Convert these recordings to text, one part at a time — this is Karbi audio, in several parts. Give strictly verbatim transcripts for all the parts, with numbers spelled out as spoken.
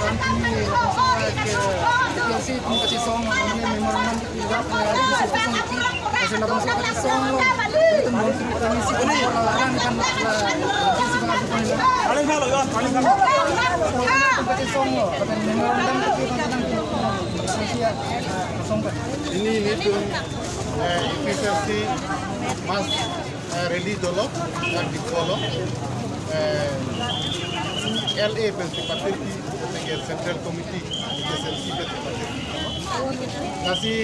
Kami langsung ke A P L C itum kachesong, mane memorandum ke itum, eh, discussion ke, kasi langsung kachesong lo. Itum langsung kami si kami orang kan, eh, si bang aku kan. Paling kalau ya, paling kalau. Itum kachesong lo, kata memorandum ke itum kan, eh, si ya, kosong kan. Pini nelitum, eh, A P H L C mass eh, rally dolo, eh, dikolo, eh, L A pensi patirpi, pensi Central Committee, A P H L C pensi patirpi. Lasi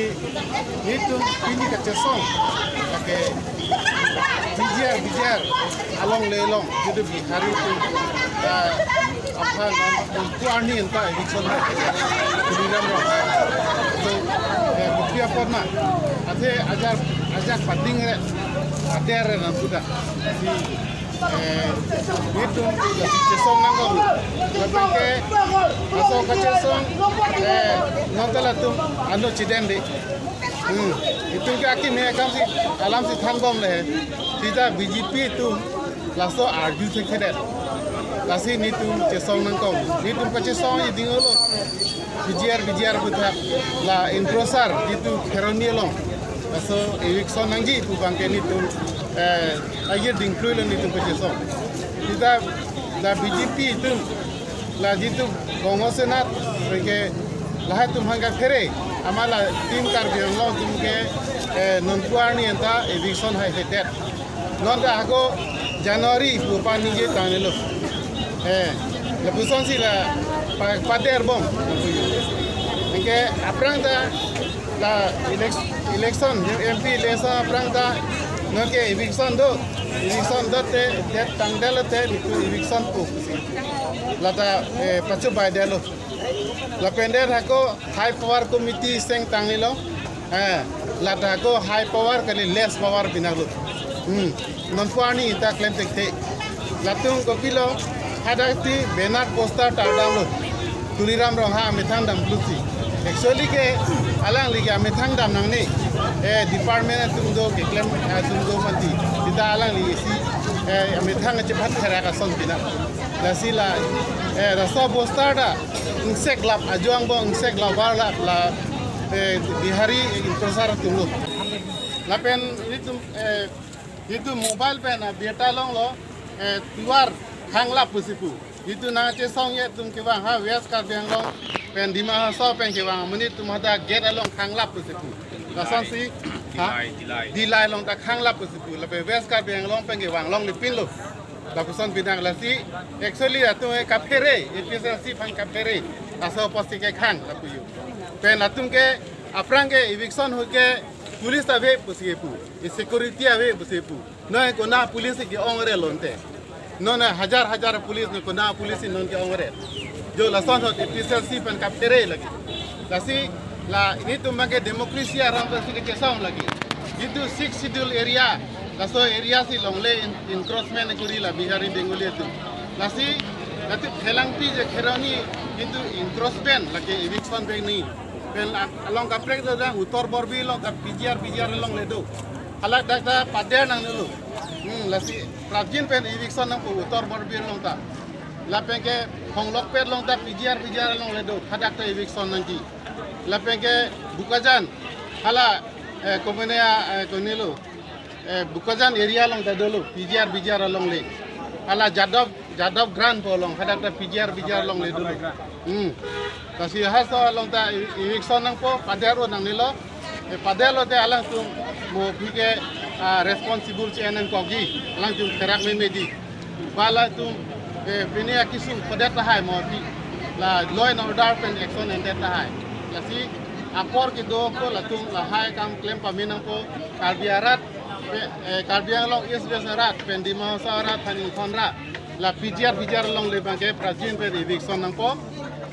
nelitum pini kachesong, lake B G R, B G R, along le along, jadi Bihari atum, eh, aphan, eh, tu arni anta eviction hai. Tuliram Ronghang. So, eh, kopi apot ma. Athe ajak, ajak pading re. Athe re nang sudah. Si, eh, nelitum si chesong nangkok. Lapen ke, laso kachesong, eh, non ta latum ano chidem de. Hmm. Itum ke akimi akam si, alam si thangbom le. Sita B J P atum laso arju thekthedet. Lasi nelitum chesong nangkok. Nelitum kachesong iding olo. B G R, B G R puthak la encroacher jitu Kheroni along. Laso eviction nangji pu abang ke nelitum, eh, agir dingklui lo nelitum kachesong. Sita la B J P atum la jitu Congress senat ke lahai atum aphan kaphere. Amat la Team Karbi Anglong atum ke, eh, non pu arni anta eviction hai hedet. Non ta ako January pu aphan ningje tanglo. Eh, lapuson si la pa-, paderbom. Anke aphrang ta la elec-, election, M P election aphrang ta non ke eviction do. Eviction do te, det tangdetlo te, nelitum eviction pu. Lata, eh, pachobaidetlo. Lapen det ako high power committee seng tanglo. Eh, lata ako high power kali less power binaklo. Hmm. Non pu arni ta klem thekthe. Latum kopilo hadak ti banner poster ta damlo. Tuliram Ronghang amethang dam pusi. Actually ke alangli ke amethang dam nangne. Eh, department atum do keklem atum do mati. Sita alangli isi, eh, amethang chephat therak ason pinak. Lasi la, eh, laso poster ta ingseklap ajo angbong ingseklap varlap la, eh, Bihari encroacher atumlo. Lapen nelitum, eh, nelitum mobile pen abirta longlo, eh, tovar khanglap pusi pu. Nelitum nangchesong atum kevang ha West Karbi Anglong pen Dima Hasao pen kevang amonit atum hadak gate along khanglap pusi pu. Lasonsi, ha? Dillai, Dillai. Dillai along ta khanglap pusi pu. Lapen West Karbi Anglong pen kevang longle pinlo. Lapuson binang lasi, actually atum ke kaphere, A P H L C aphan kaphere, laso apotsi kekhang lapu yo. Pen atum ke aphrang ke eviction ahut ke police ave pusi pu, e security ave pusi pu. Non konat police ke-ongre lonte. Non hajar hajar police, non konat police non ke-ongre. Jo lason ahut A P H L C aphan kaphere lagi. Lasi la nelitum abang ke democracy aram si kachesong lagi. Jitu Sixth Schedule area, laso area si longle en-, encroachment kori la Bihari Bengali atum. Lasi, lati Phelangpi je Kheroni, jitu encroachment lake eviction pen ni. Pen la-, along kaprek do dang Uttar Borbil along ta P G R, P G R along le do. Halak dak ta pader nangnelo. Hmm, lasi prapjin pen eviction nangpo Uttar Borbil along ta. Lapen ke Honglokpet along ta P G R, P G R along le do. Hadak ta eviction nangji. Lapen ke Bokajan, hala, eh, komene a, eh, konelo, eh, Bokajan area along ta dolo, P G R, P G R along le. Hala Jadov, Jadov Grant pu along, hadak ta P G R, P G R along le dolo. Hmm. Lasi halaso along ta e-, eviction nangpo, pader-o nangnelo. Eh, paderlo te alangtum mo aphi ke, ah, responsible che-en nangkokji, alangtum therak memedi. Ba latum, eh, pini akesung padet tahai mo aphi. La law and order pen action endet tahai. Lasi apor kedo ko latum lahai akam klem pame nangpo Karbi arat, pe-, eh, Karbi Anglong East West arat, pen Dima Hasao arat aphan ingthon ra. La P G R, P G R along le abang ke prapjin pen eviction nangpo.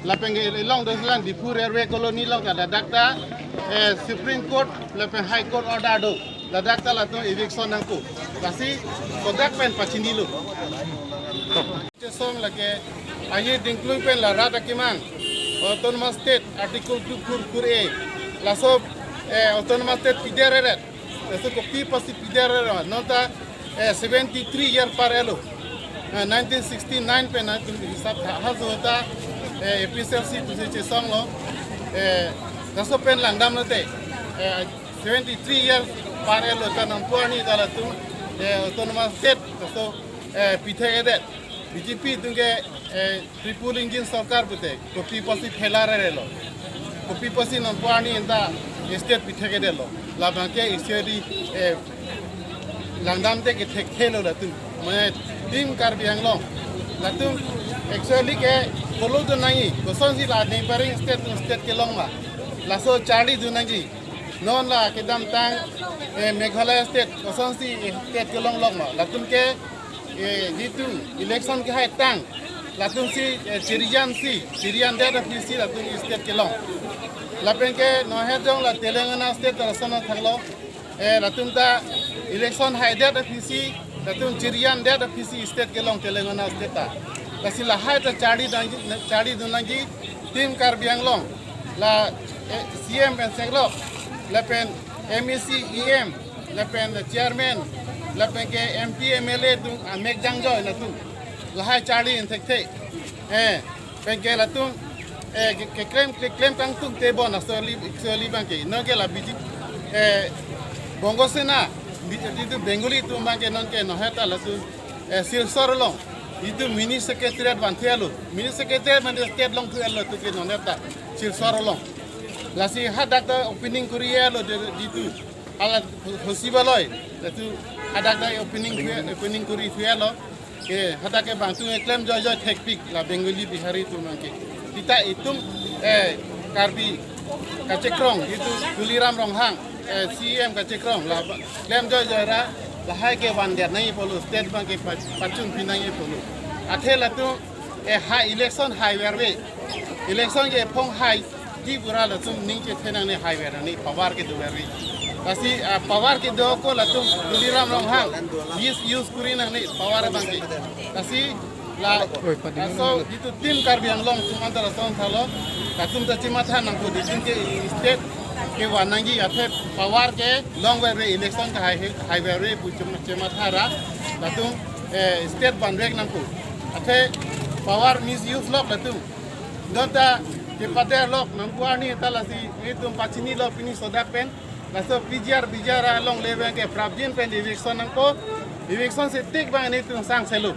Lapen ke along do selang Diphu Railway Colony along ta ladak ta, eh, Supreme Court lapen High Court order do. Ladak ta latum eviction nangpo. Lasi kodak pen pachinilo. Chesong lake aye dingklui pen la rat akemang Autonomous State Article two four four A. Laso, eh, Autonomous State pidereret. Laso kopi apotsi pidereret. Non ta, eh, seventy three year par elo. Eh, nineteen sixty nine pen nangtum hisap ha, halaso ta eh, A P H L C pusi chesonglo, eh, laso pen langdamlote, eh, seventy three years par-etlo ta nonpu arni ta latum, eh, autonomous state laso, eh, pithekthedet. B J P atum ke, eh, triple engine sorkar pute, kopi pusi failure-etlo. Kopi pusi nonpu arni anta state pithekthedetlo. Labang ke isi di, eh, langdamte kethekthelo latum. Mane Team Karbi Anglong. Latum actually ke follow dun nangji. Kosonsi la neighboring state atum state kelong ma. Laso charlidun nangji. Non la kedamtang, eh, Meghalaya state, kosonsi state kelonglok ma. Latum ke, eh, jitu election kehai tang. Latumsi, eh, chirijansi, chirijandet aphisi latum state kelong. Lapen ke nohet jong la Telangana state ta lason thaklo. Eh, latum ta election haidet aphisi, latum chirijandet aphisi state kelong Telangana state ta. Lasi lahai ta charlidun nangji, charlidun nangji Team Karbi Anglong. La, eh, C M pen seklok, lapen M A C, E M, lapen chairman, lapen ke M P, M L A atum amek jangjoy latum. Lahai charlidun thekthe. Eh, pen ke latum, eh, ke, keklem, keklem kangtung tebon asoli, soli abang ke. Non ke la B J P, eh, Bongo Sena, B J P atum Bengali atum abang ke non ke nohet ta latum, eh, Silchar along. Itum mini secretariat vanthulo. Mini secretariat mane state longthulo tu ke nonet ta Silchar along. Lasi hadak ta opening korilo de, jitu. Hala Hosi Baloi. Latum hadak ta opening thu-, opening korithulo. Ke hadak ke bangtung keklem joijoi thekpik la Bengali Bihari atum abang ke. Seta itum, eh, Karbi kachekrong jitu Tuliram Ronghang, eh, C M kachekrong la ba-, klem joijoi ra lahai ke vandet nangji pulo, state abang ke pa-, pachunpi nangji pulo. Athe latum, eh, ha election haiverve. Election ke phong haiji pura latum ning chethe nangne, haiver nangne, power kedoverve. Lasi, ah, power kedo ako latum Tuliram Ronghang misuse kori nangne power abang ke. Lasi la, oi, padi laso jitu Team Karbi Anglong atum anta lason thalo, latum ta chematha nangpo, jitu ke state kevan nangji, athe power kelongverve, election kehai, haiverve pu chema-, chematha ra latum, eh, state vanvek nangpo. Athe power misuse lok latum. Non ta kepader lok nonpu arni ta lasi itum pachinilo pini sodak pen. Laso P G R, P G R alongle abang ke prapjin pen eviction nangpo. Eviction setik abang itum sangselo.